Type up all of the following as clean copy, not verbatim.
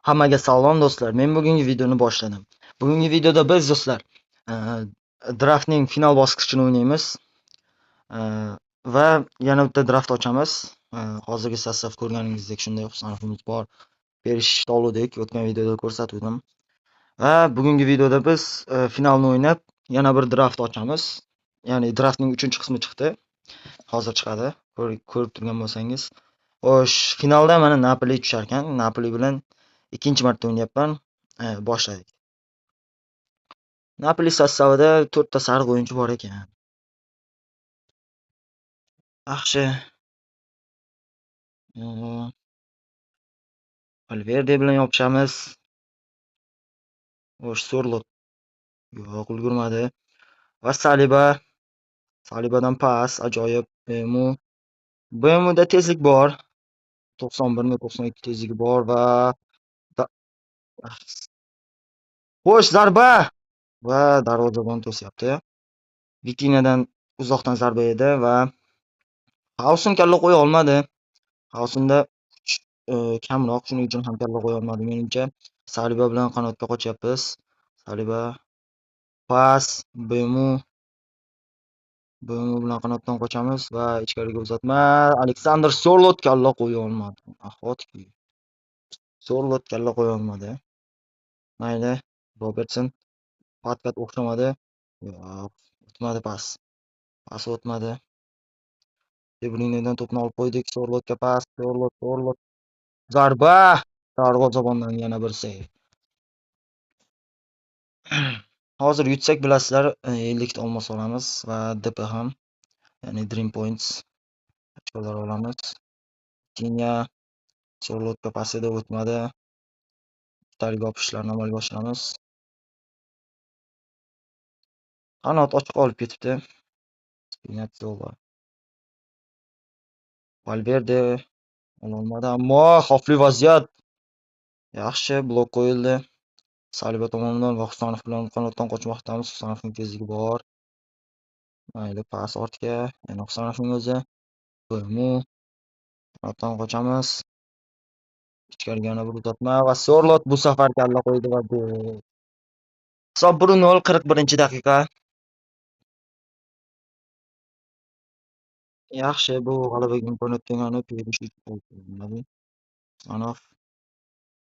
Hammaga salom do'stlar. Men bugungi videoni boshladim. Bugungi videoda biz do'stlar, draftning final bosqichini o'ynaymiz. Va yana bitta draft ochamiz. Hozirgi sostav ko'rganingizdek shunday Husanovimiz bor. Berishni oldik, o'tgan videoda ko'rsatuvdim. Va bugungi videoda biz finalni o'ynab, yana bir draft ochamiz. Ya'ni draftning 3-qismi chiqdi. Hozir chiqadi. Ko'rib turgan bo'lsangiz. Xo'sh, finalda mana Napoli tushar ekan. Napoli bilan ikkinchi marta o'ynayapman. Boshladik. Napoli sostavida 4 ta sariq o'yinchi bor ekan. Yaxshi. Valverde bilan yopishamiz. Xo'sh, Sorlot. Yo'q, ulgurmadi. Va Saliba. Salibadan pas, ajoyib. BMU. BMUda tezlik bor. 91 mi 92 tezligi bor va xo'sh, zarba va darvozabon to'syapti. Vitinadan uzoqdan zarba edi va Hausen kalla qo'ya olmadi. Hausenda kuch kamroq, shuning uchun ham kalla qo'ya olmadi menimcha. Saliba bilan qanotga qochyapmiz. Saliba pas, BMU. BMU bilan qanotdan qochamiz va ichkariga uzatma. Aleksandr Sorlot kalla qo'ya olmadi. Nahotki. Sorlot kalla qo'ya olmadi. Mayli, Robertson podkat o'xshamadi. Yo'q, o'tmadi pas. Pas o'tmadi. De Bruyne'dan to'pni olib qo'ydik. Sorlotga pas, Sorlot, Sorlot. Zarba! Darvozabondan yana bir seyv. Hozir yutsak bilasizlar, 50 ta olmos olamiz va DP ham, ya'ni Dream Points ochkolar olamiz. Tinya Sorlotga pas edi, o'tmadi. Ikkitalik yopishishlarni amalga oshiramiz. Qanot ochiq olib ketibdi. Spinazzola. Valverde ololmadi, ammo xavfli vaziyat. Yaxshi blok qo'yildi. Saliba tomonidan va Husanov bilan qanotdan qochmoqdamiz. Husanovning tezligi bor. Mayli, pas ortga. Yana Husanovning o'zi. BMU. Qanotdan qochamiz. Ichkariga yana bir uzatma va Sorlot bu safar kalla qo'ydi va gol. Hisob 1-0, 41-daqiqa. Yaxshi, bu g'alabaga imkoniyat degani Perisic oldi. Husanov.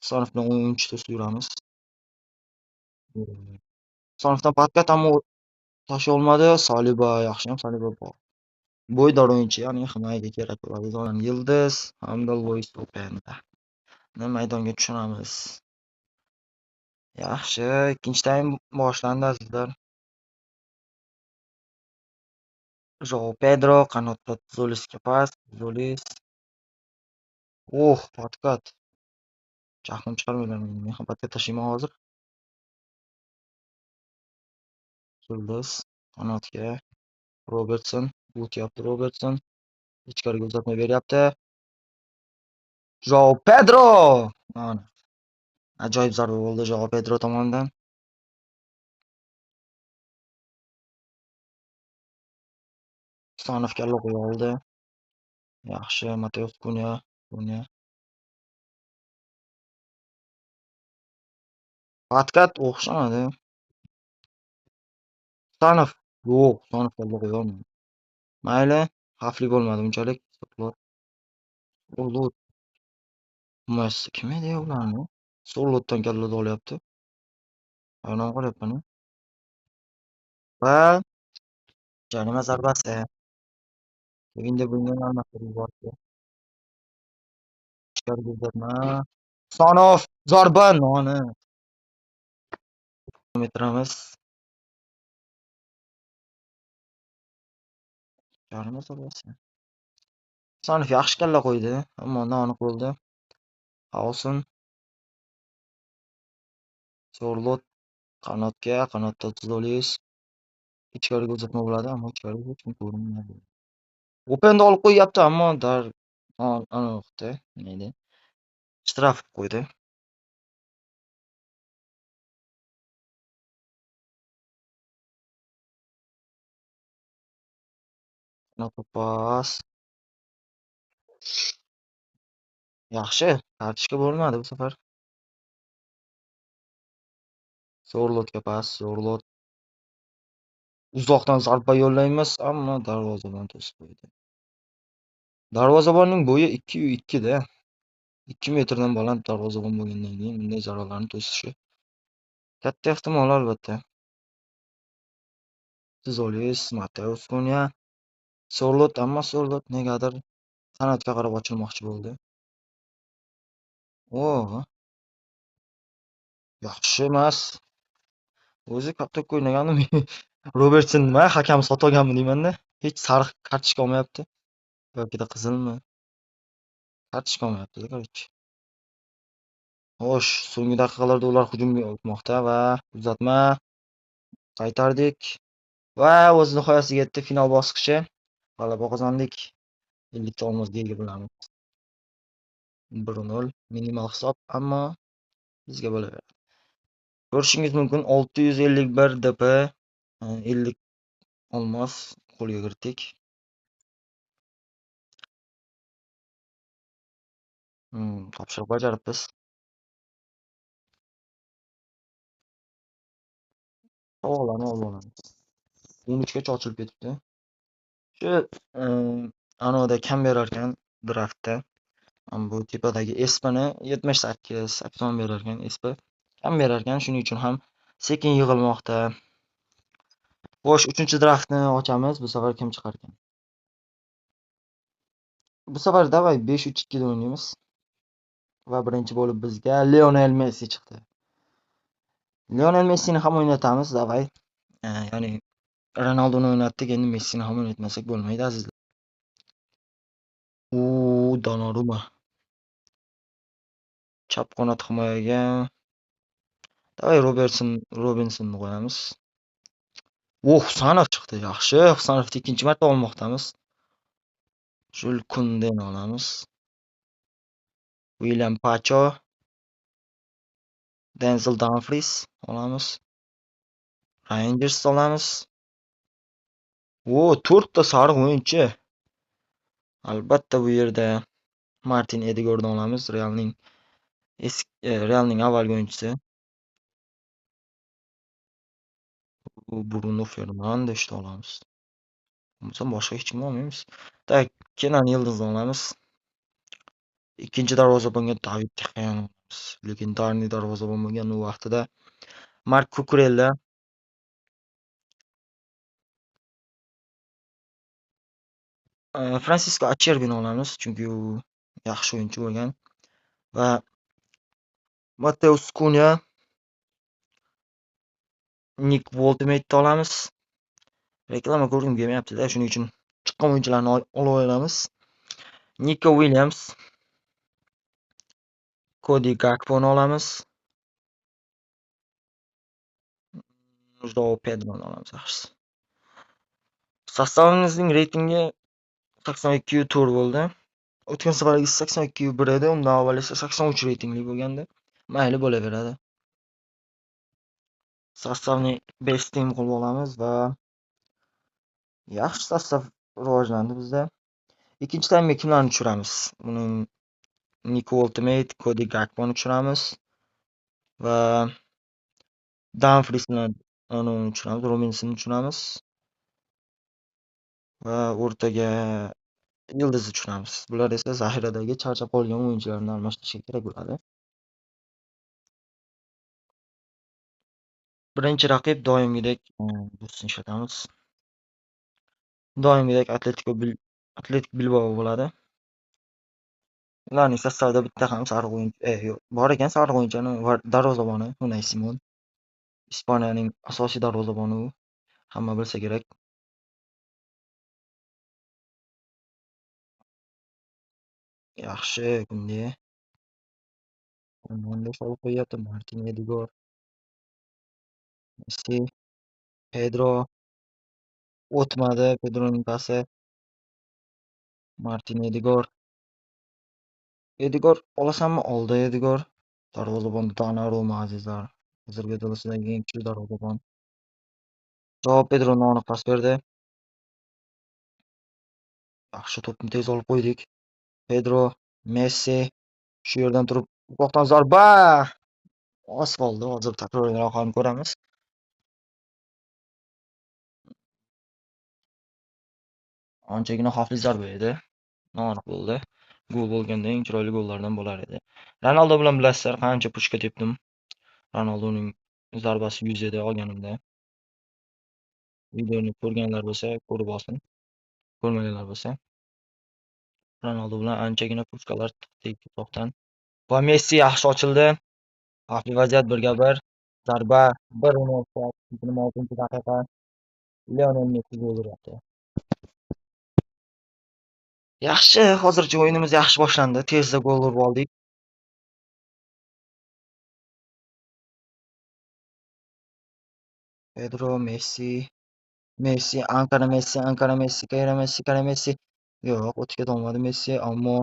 Husanov bilan o'yinchi to'sib yuramiz. Husanovdan podkat ammo tashlay olmadi. Saliba yaxshi ham Saliba bor. Bo'ydor o'yinchi, ya'ni himoyaga kerak bo'ladi. Yildiz hamda Lois Openda. Maydonga tushiramiz. Yaxshi, ikkinchi taym boshlandi azizlar. Joao Pedro qanotda Zolisga pas, Zolis. Oh, podkat. Jahlim chiqarmanglar meni. Men ham podkat tashlayman hozir. Yildiz qanotga Robertson, o'tyapti Robertson. Ichkariga uzatma beryapti. Joao Pedro! Mana. Ajoyib zarba bo'ldi Joao Pedro tomonidan. Husanov kalla qo'ya oldi. Yaxshi, Mateus Cunha, Cunha. Podkat o'xshamadi. Husanov, yo'q, Husanov kalla qo'ya olmadi. Mayli, xavfli bo'lmadi unchalik. Sorlot. Messi kim edi ularni? Sorlotdan kalla olyapti. Hayron qolyapman. Va jarima zarbasi. Kevin De Bruyne almashtirib yubordi. Ichkariga uzatma. Husanov zarba noni. Ettiramiz. Jarima zarbasi. Husanov yaxshi kalla qo'ydi, ammo noni qo'ydi. Hausen. Sorlot qanotga, qanotda Zolis. Ichkariga uzatma bo'ladi, ammo ichkariga hech kim ko'rinmadi. Openda olib qo'yyapti, ammo dar aniqda neydi? Shtraf qo'ydi. Qanotga pas. Yaxshi, kartochka bo'lmadi bu safar. Sorlotga pas, Sorlot. Uzoqdan zarba yo'llaymiz, ammo darvozabon to'sib qo'ydi. Darvozabonning bo'yi 2.2 da. 2 metrdan baland darvozabon bo'lgandan keyin bunday zarbalarni to'sishi katta ehtimol albatta. Tzolis, Mateus Cunha, Sorlot, ammo Sorlot negadir qanotga qarab ochilmoqchi bo'ldi. O, yaxshi emas. O'zi katta o'ynaganim Robertson nima hakam sotib olganmi deyman-da. Hech sariq kartochka olmayapti. Yoki-da qizilmi? Kartochka olmayapti-da, короче. Xo'sh, so'nggi daqiqalarda ular hujumga o'tmoqda va uzatma qaytardik va o'z nihoyasiga yetdi final bosqichi. G'alaba qozondik. 50 ta olmosga ega bo'lamiz. 1-0 minimal hisob, ammo bizga bo'laveradi. Ko'rishingiz mumkin 651 DP, 50 olmos qo'lga kiritdik. Topshiriq bajaribmiz. Savollarni olib olamiz. 13 gacha ochilib ketibdi. Shu anoda kam berar ekan draftda. Mana bu tepadagi SP-ni 78, 80 berar ekan SP. Kam berar ekan, shuning uchun ham sekin yig'ilmoqda. Xo'sh, 3-draftni ochamiz. Bu safar kim chiqar ekan? Bu safar davay 5-3-2 da o'ynaymiz. Va birinchi bo'lib bizga Lionel Messi chiqdi. Lionel Messini ham o'ynatamiz, davay. Ya'ni Ronaldoni o'ynatdik, endi Messini ham o'ynatmasak bo'lmaydi, azizlar. U Donnarumma. Chap qanot himoyaga. Davay Robinsonni qo'yamiz. O, Husanov chiqdi, yaxshi. Husanovni ikkinchi marta olmoqdamiz. Jul Kundeni olamiz. William Pacho, Denzel Dumfries olamiz. Rangers olamiz. O, 4 ta sariq o'yinchi. Albatta bu yerda Martin Edegorni olamiz, Realning avvalgi o'yinchisi. Bruno Fernandesni olamiz. Bo'lmasa boshqa hech kimni olmaymiz. Tak, Kenan Yildizni olamiz. Ikkinchi darvozabonga David De Gea olamiz. Legendarniy darvozabon bo'lgan u vaqtida Mark Cucurella. Francisco Acherbini olamiz, chunki u yaxshi o'yinchi bo'lgan. Va Mateus Cunha, Nick Woltemade'ni olamiz. Reklama ko'rgim kelmayapti-da, shuning uchun chiqqan o'yinchilarni olib olamiz. Nico Williams, Cody Gakpo'ni olamiz. Joao Pedro'ni olamiz, yaxshisi. Sostavimizning reytingi 82.4 bo'ldi. O'tgan safargi 82.1 edi, undan avval esa 83 reytingli bo'lgandi. Mayli, bo'laveradi. Sostavni best team qilib olamiz va yaxshi sostav rivojlandi bizda. Ikkinchi taymga kimlarni tushiramiz? Buning Nick Woltemade, Cody Gakpo'ni tushiramiz va Dumfries bilan uni tushiramiz, Robinsonni tushiramiz va o'rtaga Yildizni tushiramiz. Bular esa zaxiradagi charchab qolgan o'yinchilarni almashtirishga kerak bo'ladi. Birinchi raqib doimgidek bustni ishlatamiz. Doimgidek Atletik Bilbao bo'ladi. Ularning sostavida bitta ham sariq o'yinchi, yo'q, bor ekan sariq o'yinchini darvozaboni Unai Simon. Ispaniyaning asosiy darvozaboni u. Hamma bilsa kerak. Yaxshi, bunday. Fernandes olib qo'yyapti, Martin Edegor. Messi, Pedro o'tmadi, Pedroning pasi. Martin Edegor. Edegor olasanmi? Oldi Edegor. Darvozabon Donnarumma, azizlar. Hozirgi dalasidagi eng kuchli darvozabon. Joao Pedro noaniq pas berdi. Yaxshi, to'pni tez olib qo'ydik. Pedro, Messi shu yerdan turib uzoqdan zarba. Oz qoldi. Hozir takrorini ham ko'ramiz. Anchagina xavfli zarba edi. Noaniq bo'ldi. Gol bo'lganda eng chiroyli gollardan bo'lar edi. Ronaldo bilan bilasizlar, qancha pushka tepdim. Ronaldoning zarbasi 100 edi olganimda. Videoni ko'rganlar bo'lsa, ko'rib olsin. Ko'rmaganlar bo'lsa. Ronaldo bilan anchagina pushkalar tiqdik uzoqdan. Va Messi yaxshi ochildi. Xavfli vaziyat 1-1. Zarba 1-0, 26-daqiqa. Lionel Messi gol uryapti. Yaxshi, hozircha o'yinimiz yaxshi boshlandi. Tezda gol urib oldik. Pedro, Messi, Messi, Ankara Messi, Ankara Messi, Kayra Messi, Kara Messi. Yo'q, o'tib keta olmadi Messi, ammo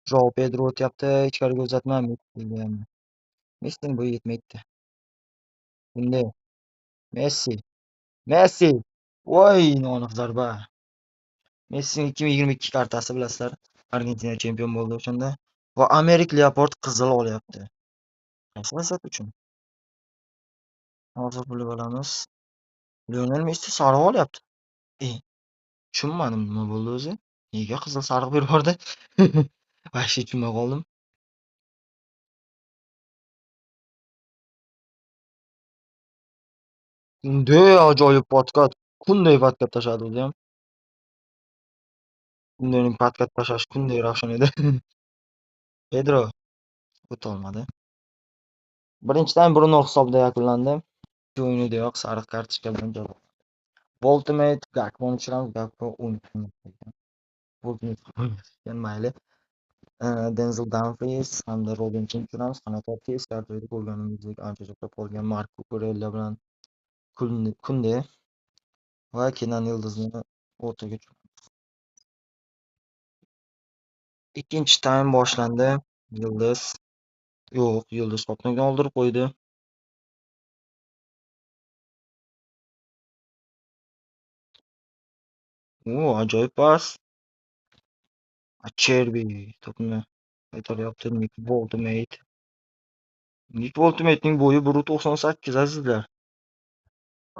Joao Pedro o'tyapti. Ichkariga uzatma Messiga. Messining bo'yi yetmaydi. Endi Messi, Messi. Voy, noaniq zarba. Messining 2022 kartasi bilasizlar. Argentina chempion bo'ldi o'shanda. Va Amerik Leopard qizil olyapti. Qaysi vaziyat uchun? Hozir bilib olamiz. Lionel Messi sariq olyapti. Tushunmadim nima bo'ldi o'zi? Nega qizil sariq berib yubordi? Vahshiy tushunmay qoldim. Bunday ajoyib podkat, kunday podkat tashladi o'zi ham. Kundening podkat tashlashi kunday ravshan edi. Pedro o'ta olmadi. Birinchi taym 1-0 hisobida yakunlandi. Ikki o'yinidayoq sariq kartochka bilan javob. Voltimate Gakponi tushiramiz. Gakpo 10 ekan. Voltimate ekan, mayli. Denzel Dumfries hamda Robinson tushiramiz. Qanotlar tez kartochka ko'rganimizdek ancha jo'qlab qolgan Mark Cucurella bilan Kunde va Kenan Yildizni o'rtaga tushiramiz. Ikkinchi taym boshlandi. Yildiz yo'q, Yildiz topni oldirib qo'ydi. O, ajoyib pas. Acherbi to'pni qaytaryapti. Nick Woltemade. Nick Woltemade'ning bo'yi 1.98 azizlar.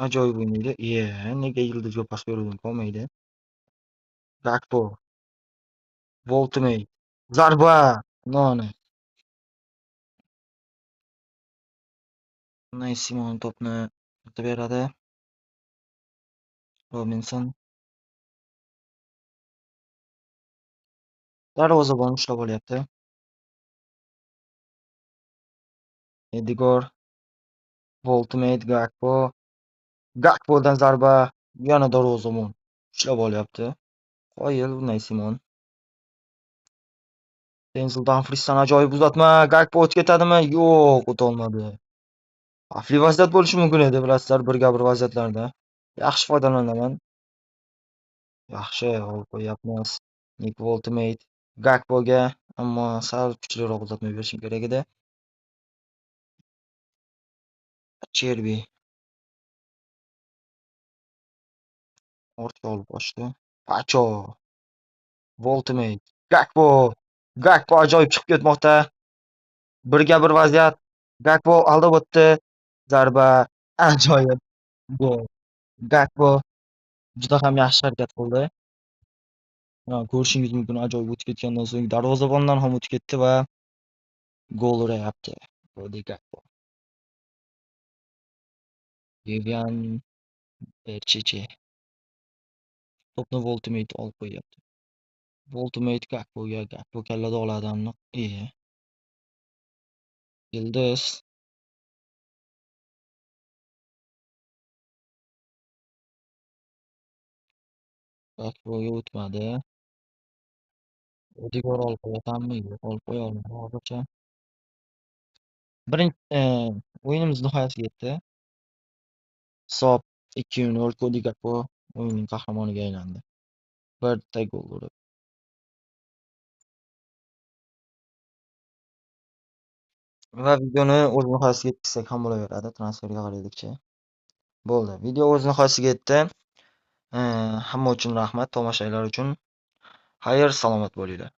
Ajoyib o'ynaydi. Ye, nega Yildizga pas beruvdim, qolmaydi. Gakpo. Woltemade. Zarba. Noni. Unai Simon to'pni o'tib beradi. Robinson. Darvozabon ushlab olyapti. Edigor. Woltemade, Gakpo. Gakpodan zarba. Yana darvozabon ushlab olyapti. Qoyil Unai Simon. Denzel Dumfriesdan ajoyib uzatma. Gakpo o'tib ketadimi? Yo'q, o'ta olmadi. Xavfli vaziyat bo'lishi mumkin edi, bilasizlar, 1-1 vaziyatlarda. Yaxshi foydalanaman. Yaxshi olib qo'yyapmiz. Nick Woltemade Gakpoga, ammo sal kuchliroq uzatma berishim kerak edi. Cherbi ortga olib qochdi. Pacho. Woltemade. Gakpo. Gakpo ajoyib chiqib ketmoqda. 1-1 vaziyat. Gakpo aldab o'tdi. Zarba ajoyib gol. Gakpo juda ham yaxshi harakat qildi. Ko'rishingiz mumkin, ajoyib o'tib ketgandan so'ng darvozabondan ham o'tib ketdi va gol urayapti. Cody Gakpo. Vivian Berchiche. To'pni Woltemade olib qo'yyapti. Woltemade Gakpoga, Gakpo kallada oladi aniq. Yildiz. Gakpoga o'tmadi. Odegaard olib qo'yatanmi? Yo'q, olib qo'ya olmadi hozircha. Birinchi o'yinimiz nihoyasiga yetdi. Hisob 2-0. Cody Gakpo o'yinning qahramoniga aylandi. Birta gol urib. Va videoni o'z nihoyasiga yetkazsak ham bo'laveradi, transferga qaraylikchi. Bo'ldi. Video o'z nihoyasiga yetdi. Hamma uchun rahmat, tomoshalar uchun. Xayr, salomat bo'linglar.